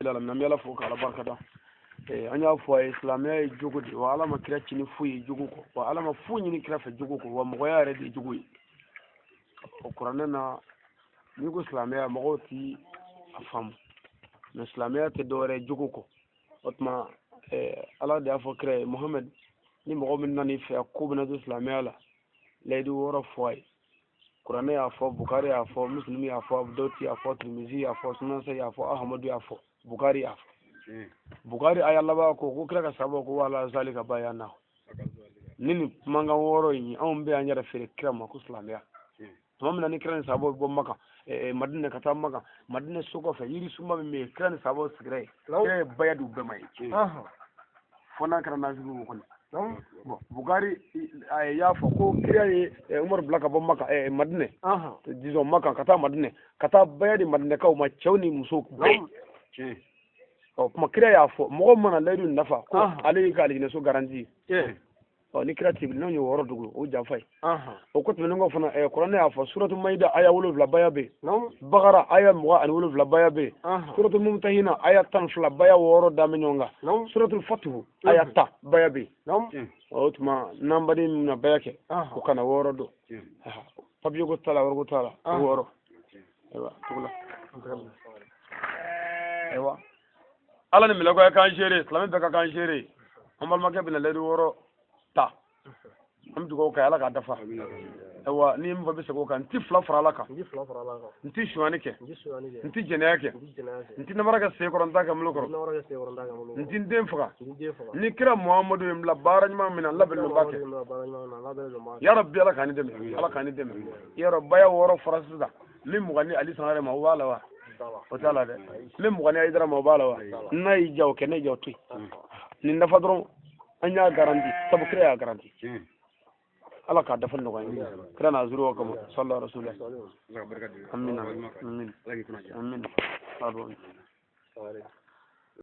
Alamin, an bɛ Ala fo k'Ala barika da. An y'a fɔ a ye, silamɛya ye jogo de ye, wa Ala ma kira ci ni foyi ye jogo kɔ, wa Ala ma foyi ɲini kira fɛ jogo kɔ, wa mɔgɔya yɛrɛ de ye jogo ye. O kuranɛ na, n'i ko silamɛya, mɔgɔw ti a faamu, mais silamɛya tɛ dɔwɛrɛ ye jogo kɔ. O tuma Ala de y'a fɔ kira ye, Muhamɛd, ni mɔgɔ min nana i fɛ ko bɛna don silamɛya la, layidu 6 fɔ a ye. Kuranɛ y'a fɔ, Bukari y'a fɔ, Muslim y'a fɔ, Abu Dawud y'a fɔ, Tirimizi y'a fɔ, Sunansa y'a fɔ, Ahamadu y'a fɔ, Bukari y'a fɔ. Bukari aya laban ko kira ka sababu ko wala zalika bayana. Ni nin kumakan 6 in ye, anw bɛ an yɛrɛ feere kira ma ko silamɛya. Tuma min na ni kira ni sababu bɔ Makan, Madinɛ ka taa Makan, Madinɛ so kɔfɛ yiri sunba min bɛ yen, kira ni sababu sigira yen, kira ye baya di u bɛɛ ma yen. Fo n'a kɛra nafigiw kɔni. Bon, Bukari a y'a fɔ ko kira ye Umaru bila ka bɔ Makan, Madinɛ, disons Makan ka taa Madinɛ, ka taa baya di Madinɛkaw ma, cɛw ni musow bɛɛ. Ɔ kuma kira y'a fɔ, mɔgɔ mana layidu nafa ko ale y'i ka alijinɛso garanti. Ɔ ni kira t'i bolo, n'o ye 6 dugu, o janfa ye. O ko tɛmɛnen kɔ fana, kuranɛ y'a fɔ, suratu Mayida aya 7 baya bɛ yen, Bakara aya 27 baya bɛ yen, suratu Mumtahina aya 12 baya 6 da bɛ ɲɔgɔn kan, suratu Fatihu aya 10 baya bɛ yen. O tuma n'an baden min na baya kɛ, o kana 6 don. Papiye ko t'a la, wariko t'a la, 6. Ayiwa, tugula. Ayiwa, Ala ni mɛlɛkɛw k'an seere, silamɛ bɛɛ ka k'an seere. An balimakɛ bɛna layidu 6 ta, an bɛ dugawu kɛ Ala k'a dafa. Ayiwa, ni min fɔ bɛ segin o kan, n ti 2 fara Ala kan, n ti sonyani kɛ, n ti jɛnɛya kɛ, n ti namara kɛ sen kɔrɔ, n t'a kɛ n bolo kɔrɔ, n ti n den faga. Ni kira Muhamadu ye n bila baara ɲuman min na, n labɛnnen don b'a kɛ. Ya Rabbi, Ala k'an dɛmɛ, Ala k'an dɛmɛ. Yɔrɔ baya 6 fara sisan, min 20 ni Ali Sangare ma, o b'a la wa? O t'a la dɛ. Min 20 ni Ayidara ma, o b'a la wa? N'a y'i ja o kɛ, n'a y'i ja o to yen. Nin nafa dɔrɔn, an y'a garanti, sabu kira y'a garanti. Ala k'a dafa nɔgɔya ye. Kira n'a zuru o kama, sallallahu alaihi wa sallam. Amina, amina, amina.